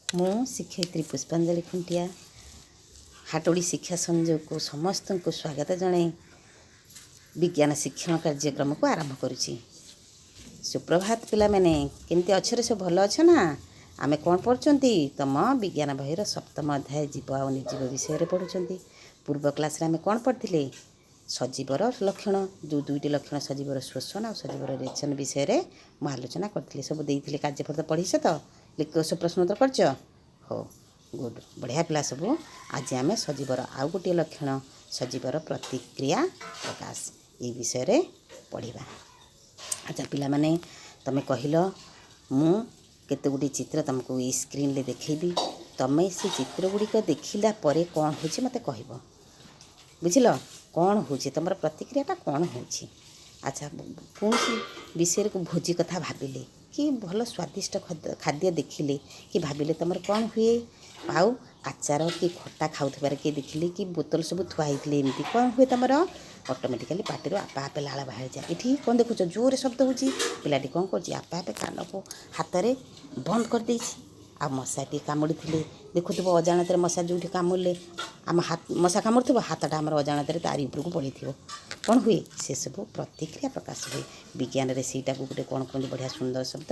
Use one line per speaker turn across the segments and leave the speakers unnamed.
ମୁଁ ଶିକ୍ଷୟିତ୍ରୀ ପୁଷ୍ପାଞ୍ଜଳି ଖୁଣ୍ଟିଆ ହାଟୋଡ଼ି ଶିକ୍ଷା ସଂଯୋଗକୁ ସମସ୍ତଙ୍କୁ ସ୍ୱାଗତ ଜଣାଇ ବିଜ୍ଞାନ ଶିକ୍ଷଣ କାର୍ଯ୍ୟକ୍ରମକୁ ଆରମ୍ଭ କରୁଛି। ସୁପ୍ରଭାତ ପିଲାମାନେ, କେମିତି ଅଛରେ? ସବୁ ଭଲ ଅଛ ନା? ଆମେ କ'ଣ ପଢ଼ୁଛନ୍ତି? ତୁମ ବିଜ୍ଞାନ ବହିର ସପ୍ତମ ଅଧ୍ୟାୟ ଜୀବ ଆଉ ନିର୍ଜୀବ ବିଷୟରେ ପଢ଼ୁଛନ୍ତି। ପୂର୍ବ କ୍ଲାସ୍ରେ ଆମେ କ'ଣ ପଢ଼ିଥିଲେ? ସଜୀବର ଲକ୍ଷଣ, ଯେଉଁ ଦୁଇଟି ଲକ୍ଷଣ ସଜୀବର ଶୋଷଣ ଆଉ ସଜୀବର ରେଚନ ବିଷୟରେ ମୁଁ ଆଲୋଚନା କରିଥିଲି। ସବୁ ଦେଇଥିଲି କାର୍ଯ୍ୟପତ୍ର, ପଢ଼ିଛ ତ? ସବୁ ପ୍ରଶ୍ନ ଉତ୍ତର କରିଛ? ହଉ, ଗୁଡ଼୍, ବଢ଼ିଆ ପିଲା ସବୁ। ଆଜି ଆମେ ସଜୀବର ଆଉ ଗୋଟିଏ ଲକ୍ଷଣ ସଜୀବର ପ୍ରତିକ୍ରିୟା ପ୍ରକାଶ ଏଇ ବିଷୟରେ ପଢ଼ିବା। ଆଚ୍ଛା ପିଲାମାନେ, ତୁମେ କହିଲ, ମୁଁ କେତେ ଗୁଡ଼ିଏ ଚିତ୍ର ତୁମକୁ ଏଇ ସ୍କ୍ରିନ୍ରେ ଦେଖେଇବି। ତୁମେ ସେ ଚିତ୍ର ଗୁଡ଼ିକ ଦେଖିଲା ପରେ କ'ଣ ହେଉଛି ମୋତେ କହିବ, ବୁଝିଲ? କ'ଣ ହେଉଛି ତୁମର ପ୍ରତିକ୍ରିୟାଟା, କ'ଣ ହେଉଛି? ଆଚ୍ଛା, କୌଣସି ବିଷୟରେ ଭୋଜି କଥା ଭାବିଲେ କି ଭଲ ସ୍ୱାଦିଷ୍ଟ ଖାଦ୍ୟ ଦେଖିଲେ କି ଭାବିଲେ ତୁମର କ'ଣ ହୁଏ? ଆଉ ଆଚାର କି ଖଟା ଖାଉଥିବାର କିଏ ଦେଖିଲେ କି ବୋତଲ ସବୁ ଥୁଆ ହେଇଥିଲେ ଏମିତି କ'ଣ ହୁଏ ତୁମର? ଅଟୋମେଟିକାଲି ପାଟିରୁ ଆପେ ଆପେ ଲାଳ ବାହାରିଯାଏ। ଏଠି କ'ଣ ଦେଖୁଛ? ଜୋରରେ ଶବ୍ଦ ହେଉଛି, ପିଲାଟି କ'ଣ କରୁଛି? ଆପେ ଆପେ କାନକୁ ହାତରେ ବନ୍ଦ କରିଦେଇଛି। ଆଉ ମଶାଟିଏ କାମୁଡ଼ିଥିଲେ ଦେଖୁଥିବ, ଅଜାଣତରେ ମଶା ଯେଉଁଠି କାମୁଡ଼ିଲେ ଆମ ହାତ, ମଶା କାମୁଡ଼ୁଥିବ, ହାତଟା ଆମର ଅଜାଣତରେ ତାରି ଉପରକୁ ପଳେଇଥିବ, କ'ଣ ହୁଏ? ସେସବୁ ପ୍ରତିକ୍ରିୟା ପ୍ରକାଶ ହୁଏ। ବିଜ୍ଞାନରେ ସେଇଟାକୁ ଗୋଟେ କ'ଣ କୁହନ୍ତି? ବଢ଼ିଆ ସୁନ୍ଦର ଶବ୍ଦ,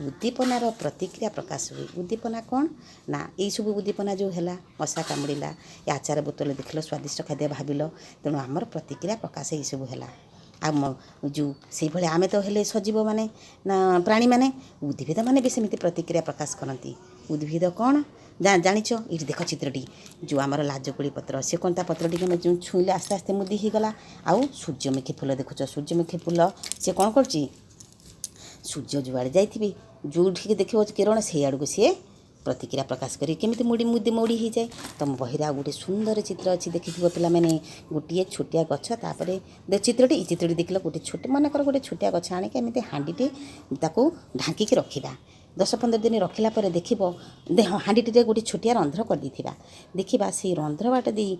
ଉଦ୍ଦୀପନାର ପ୍ରତିକ୍ରିୟା ପ୍ରକାଶ ହୁଏ। ଉଦ୍ଦୀପନା କ'ଣ ନା ଏଇସବୁ ଉଦ୍ଦୀପନା ଯେଉଁ ହେଲା, ମଶା କାମୁଡ଼ିଲା, ଏ ଆଚାର ବୋତଲ ଦେଖିଲ, ସ୍ୱାଦିଷ୍ଟ ଖାଦ୍ୟ ଭାବିଲ, ତେଣୁ ଆମର ପ୍ରତିକ୍ରିୟା ପ୍ରକାଶ ଏଇସବୁ ହେଲା। ଆଉ ଯେଉଁ ସେଇଭଳି ଆମେ ତ ହେଲେ ସଜୀବ ମାନେ ନା ପ୍ରାଣୀମାନେ, ଉଦ୍ଭିଦମାନେ ବି ସେମିତି ପ୍ରତିକ୍ରିୟା ପ୍ରକାଶ କରନ୍ତି। ଉଦ୍ଭିଦ କ'ଣ ଜାଣିଛ? ଏଇଠି ଦେଖ ଚିତ୍ରଟି, ଯେଉଁ ଆମର ଲାଜକୁଳି ପତ୍ର, ସେ କ'ଣ ତା ପତ୍ରଟିକି ଆମେ ଯେଉଁ ଛୁଇଁଲେ ଆସ୍ତେ ଆସ୍ତେ ମୁଦି ହେଇଗଲା। ଆଉ ସୂର୍ଯ୍ୟମୁଖୀ ଫୁଲ ଦେଖୁଛ, ସୂର୍ଯ୍ୟମୁଖୀ ଫୁଲ ସେ କ'ଣ କରୁଛି? ସୂର୍ଯ୍ୟ ଯୁଆଡ଼େ ଯାଇଥିବେ, ଯେଉଁଠିକି ଦେଖିବ କିରଣ, ସେଇ ଆଡ଼କୁ ସିଏ ପ୍ରତିକ୍ରିୟା ପ୍ରକାଶ କରି କେମିତି ମୁଡ଼ି ମୁଦି ମୌଡ଼ି ହେଇଯାଏ। ତୁମ ବହିରେ ଆଉ ଗୋଟେ ସୁନ୍ଦର ଚିତ୍ର ଅଛି, ଦେଖିଥିବ ପିଲାମାନେ, ଗୋଟିଏ ଛୋଟିଆ ଗଛ। ତାପରେ ଚିତ୍ରଟି, ଏଇ ଚିତ୍ରଟି ଦେଖିଲ, ଗୋଟେ ଛୋଟ, ମନେକର ଗୋଟେ ଛୋଟିଆ ଗଛ ଆଣିକି ଏମିତି ହାଣ୍ଡିଟି ତାକୁ ଢାଙ୍କିକି ରଖିବା। 10-15 ଦିନ ରଖିଲା ପରେ ଦେଖିବ, ହାଣ୍ଡିଟିରେ ଗୋଟେ ଛୋଟିଆ ରନ୍ଧ୍ର କରିଦେଇଥିବା, ଦେଖିବା ସେଇ ରନ୍ଧ୍ର ବାଟ ଦେଇ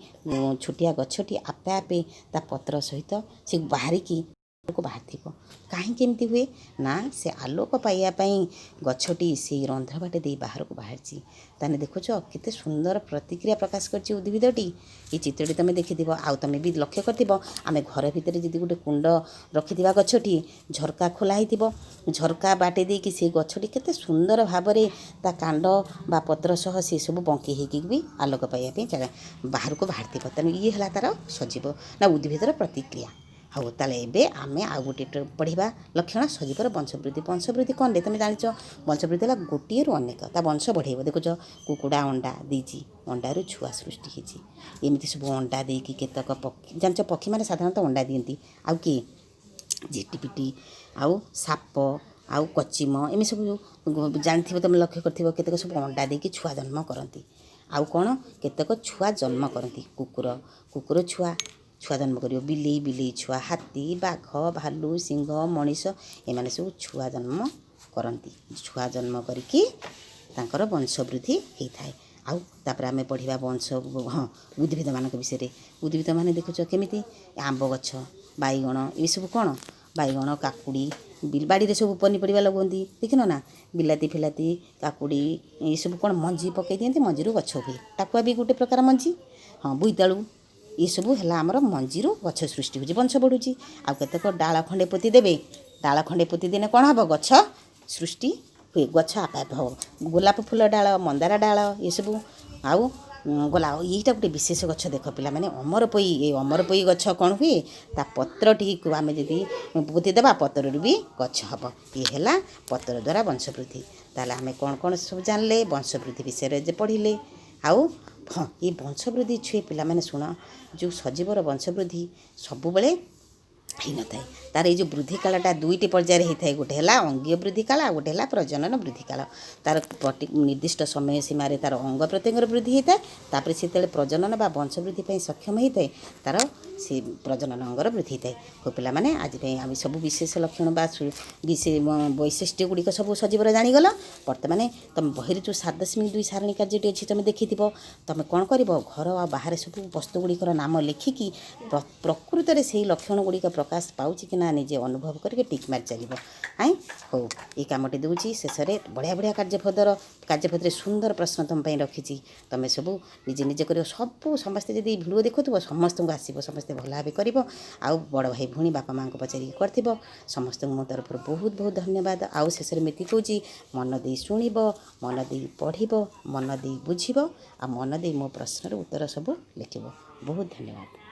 ଛୋଟିଆ ଗଛଟି ଆପେ ଆପେ ତା ପତ୍ର ସହିତ ସେ ବାହାରିକି ବାହାରିଥିବ। କାହିଁକି ଏମିତି ହୁଏ ନା ସେ ଆଲୋକ ପାଇବା ପାଇଁ ଗଛଟି ସେଇ ରନ୍ଧ୍ର ବାଟେ ଦେଇ ବାହାରକୁ ବାହାରିଛି। ତାହେଲେ ଦେଖୁଛ କେତେ ସୁନ୍ଦର ପ୍ରତିକ୍ରିୟା ପ୍ରକାଶ କରିଛି ଉଦ୍ଭିଦଟି। ଏଇ ଚିତ୍ରଟି ତୁମେ ଦେଖିଥିବ, ଆଉ ତୁମେ ବି ଲକ୍ଷ୍ୟ କରିଥିବ, ଆମେ ଘର ଭିତରେ ଯଦି ଗୋଟେ କୁଣ୍ଡ ରଖିଥିବା ଗଛଟି, ଝରକା ଖୋଲା ହେଇଥିବ, ଝରକା ବାଟେ ଦେଇକି ସେ ଗଛଟି କେତେ ସୁନ୍ଦର ଭାବରେ ତା କାଣ୍ଡ ବା ପତ୍ର ସହ ସେସବୁ ବଙ୍କି ହେଇକି ବି ଆଲୋକ ପାଇବା ପାଇଁ ବାହାରକୁ ବାହାରିଥିବ। ତେଣୁ ଇଏ ହେଲା ତା'ର ସଜୀବ ନା ଉଦ୍ଭିଦର ପ୍ରତିକ୍ରିୟା। ହଉ, ତାହେଲେ ଏବେ ଆମେ ଆଉ ଗୋଟିଏ ପଢ଼ିବା ଲକ୍ଷଣ ସଜୀବର ବଂଶବୃଦ୍ଧି। ବଂଶବୃଦ୍ଧି କ'ଣରେ ତୁମେ ଜାଣିଛ? ବଂଶବୃଦ୍ଧି ହେଲା ଗୋଟିଏରୁ ଅନେକ, ତା ବଂଶ ବଢ଼େଇବ। ଦେଖୁଛ, କୁକୁଡ଼ା ଅଣ୍ଡା ଦେଇଛି, ଅଣ୍ଡାରୁ ଛୁଆ ସୃଷ୍ଟି ହେଇଛି। ଏମିତି ସବୁ ଅଣ୍ଡା ଦେଇକି କେତେକ ପକ୍ଷୀ ଜାଣିଛ, ପକ୍ଷୀମାନେ ସାଧାରଣତଃ ଅଣ୍ଡା ଦିଅନ୍ତି। ଆଉ କିଏ? ଝିଟିପିଟି ଆଉ ସାପ ଆଉ କଚିମ, ଏମିତି ସବୁ ଜାଣିଥିବ ତୁମେ, ଲକ୍ଷ୍ୟ କରିଥିବ, କେତେକ ସବୁ ଅଣ୍ଡା ଦେଇକି ଛୁଆ ଜନ୍ମ କରନ୍ତି। ଆଉ କ'ଣ? କେତେକ ଛୁଆ ଜନ୍ମ କରନ୍ତି। କୁକୁର ଛୁଆ ଜନ୍ମ କରିବ, ବିଲେଇ, ବିଲେଇ ଛୁଆ, ହାତୀ, ବାଘ, ଭାଲୁ, ସିଂହ, ମଣିଷ, ଏମାନେ ସବୁ ଛୁଆ ଜନ୍ମ କରନ୍ତି। ଛୁଆ ଜନ୍ମ କରିକି ତାଙ୍କର ବଂଶବୃଦ୍ଧି ହେଇଥାଏ। ଆଉ ତାପରେ ଆମେ ପଢ଼ିବା ବଂଶ, ହଁ, ଉଦ୍ଭିଦମାନଙ୍କ ବିଷୟରେ। ଉଦ୍ଭିଦମାନେ ଦେଖୁଛ କେମିତି ଆମ୍ବ ଗଛ, ବାଇଗଣ, ଏସବୁ କ'ଣ? ବାଇଗଣ, କାକୁଡ଼ି, ବାଡ଼ିରେ ସବୁ ପନିପରିବା ଲଗାନ୍ତି, ଦେଖିନ ନା? ବିଲାତି ଫିଲାତି, କାକୁଡ଼ି, ଏସବୁ କ'ଣ? ମଞ୍ଜି ପକାଇ ଦିଅନ୍ତି, ମଞ୍ଜିରୁ ଗଛ ହୁଏ। ଟାକୁଆ ବି ଗୋଟେ ପ୍ରକାର ମଞ୍ଜି। ହଁ, ବୋଇତାଳୁ, ଏସବୁ ହେଲା ଆମର ମଞ୍ଜିରୁ ଗଛ ସୃଷ୍ଟି ହେଉଛି, ବଂଶ ବଢ଼ୁଛି। ଆଉ କେତେକ ଡାଳ ଖଣ୍ଡେ ପୋତି ଦେବେ, ଡାଳ ଖଣ୍ଡେ ପୋତି ଦେଲେ କ'ଣ ହେବ? ଗଛ ସୃଷ୍ଟି ହୁଏ, ଗଛ ଆପେ ଆପେ ହେବ। ଗୋଲାପ ଫୁଲ ଡାଳ, ମନ୍ଦାର ଡାଳ, ଏସବୁ। ଆଉ ଗଲା ଏଇଟା ଗୋଟେ ବିଶେଷ ଗଛ, ଦେଖ ପିଲାମାନେ, ଅମରପୋଇ। ଏ ଅମରପୋଇ ଗଛ କ'ଣ ହୁଏ? ତା ପତ୍ରଟିକୁ ଆମେ ଯଦି ପୋତିଦେବା, ପତ୍ରରୁ ବି ଗଛ ହେବ। ଇଏ ହେଲା ପତ୍ର ଦ୍ୱାରା ବଂଶବୃଦ୍ଧି। ତାହେଲେ ଆମେ କ'ଣ କ'ଣ ସବୁ ଜାଣିଲେ ବଂଶବୃଦ୍ଧି ବିଷୟରେ ଯେ ପଢ଼ିଲେ। ଆଉ ହଁ, ଏ ବଂଶବୃଦ୍ଧି ଛୁଏ ପିଲାମାନେ ଶୁଣ, ଯେଉଁ ସଜୀବର ବଂଶବୃଦ୍ଧି ସବୁବେଳେ ହେଇନଥାଏ। ତାର ଏଇ ଯେଉଁ ବୃଦ୍ଧି କାଳଟା ଦୁଇଟି ପର୍ଯ୍ୟାୟରେ ହେଇଥାଏ, ଗୋଟେ ହେଲା ଅଙ୍ଗୀୟ ବୃଦ୍ଧି କାଳ ଆଉ ଗୋଟେ ହେଲା ପ୍ରଜନନ ବୃଦ୍ଧି କାଳ। ତାର ନିର୍ଦ୍ଦିଷ୍ଟ ସମୟ ସୀମାରେ ତାର ଅଙ୍ଗ ପ୍ରତ୍ୟଙ୍ଗର ବୃଦ୍ଧି ହେଇଥାଏ। ତାପରେ ସେତେବେଳେ ପ୍ରଜନନ ବା ବଂଶବୃଦ୍ଧି ପାଇଁ ସକ୍ଷମ ହେଇଥାଏ, ତାର ସେ ପ୍ରଜନନ ଅଙ୍ଗର ବୃଦ୍ଧି ହେଇଥାଏ। ହଉ ପିଲାମାନେ, ଆଜି ପାଇଁ ଆମେ ସବୁ ବିଶେଷ ଲକ୍ଷଣ ବା ବୈଶିଷ୍ଟ୍ୟ ଗୁଡ଼ିକ ସବୁ ସଜୀବର ଜାଣିଗଲ। ବର୍ତ୍ତମାନ ତୁମ ବହିରେ ଯେଉଁ 7.2 ସାରଣୀ କାର୍ଯ୍ୟଟି ଅଛି ତୁମେ ଦେଖିଥିବ। ତୁମେ କ'ଣ କରିବ? ଘର ଆଉ ବାହାରେ ସବୁ ବସ୍ତୁ ଗୁଡ଼ିକର ନାମ ଲେଖିକି ପ୍ରକୃତରେ ସେଇ ଲକ୍ଷଣ ଗୁଡ଼ିକ ପ୍ରକାଶ ପାଉଛି କି ନା ନିଜେ ଅନୁଭବ କରିକି ଟିକ୍ ମାରି ଚାଲିବ। ହାଇଁ, ହଉ, ଏଇ କାମଟି ଦେଉଛି। ଶେଷରେ ବଢ଼ିଆ ବଢ଼ିଆ କାର୍ଯ୍ୟଫଦରେ ସୁନ୍ଦର ପ୍ରଶ୍ନ ତୁମ ପାଇଁ ରଖିଛି। ତୁମେ ସବୁ ନିଜେ ନିଜେ କରିବ। ସବୁ ସମସ୍ତେ ଯଦି ଭିଡ଼ିଓ ଦେଖୁଥିବ, ସମସ୍ତଙ୍କୁ ଆସିବ। ସମସ୍ତେ ଭଲ ଭାବେ କରିବ ଆଉ ବଡ଼ ଭାଇ ଭଉଣୀ, ବାପା ମାଆଙ୍କୁ ପଚାରିକି କରିଥିବ। ସମସ୍ତଙ୍କୁ ମୋ ତରଫରୁ ବହୁତ ବହୁତ ଧନ୍ୟବାଦ। ଆଉ ଶେଷରେ ମୁଁ ଏତିକି କହୁଛି, ମନ ଦେଇ ଶୁଣିବ, ମନ ଦେଇ ପଢ଼ିବ, ମନ ଦେଇ ବୁଝିବ ଆଉ ମନ ଦେଇ ମୋ ପ୍ରଶ୍ନର ଉତ୍ତର ସବୁ ଲେଖିବ। ବହୁତ ଧନ୍ୟବାଦ।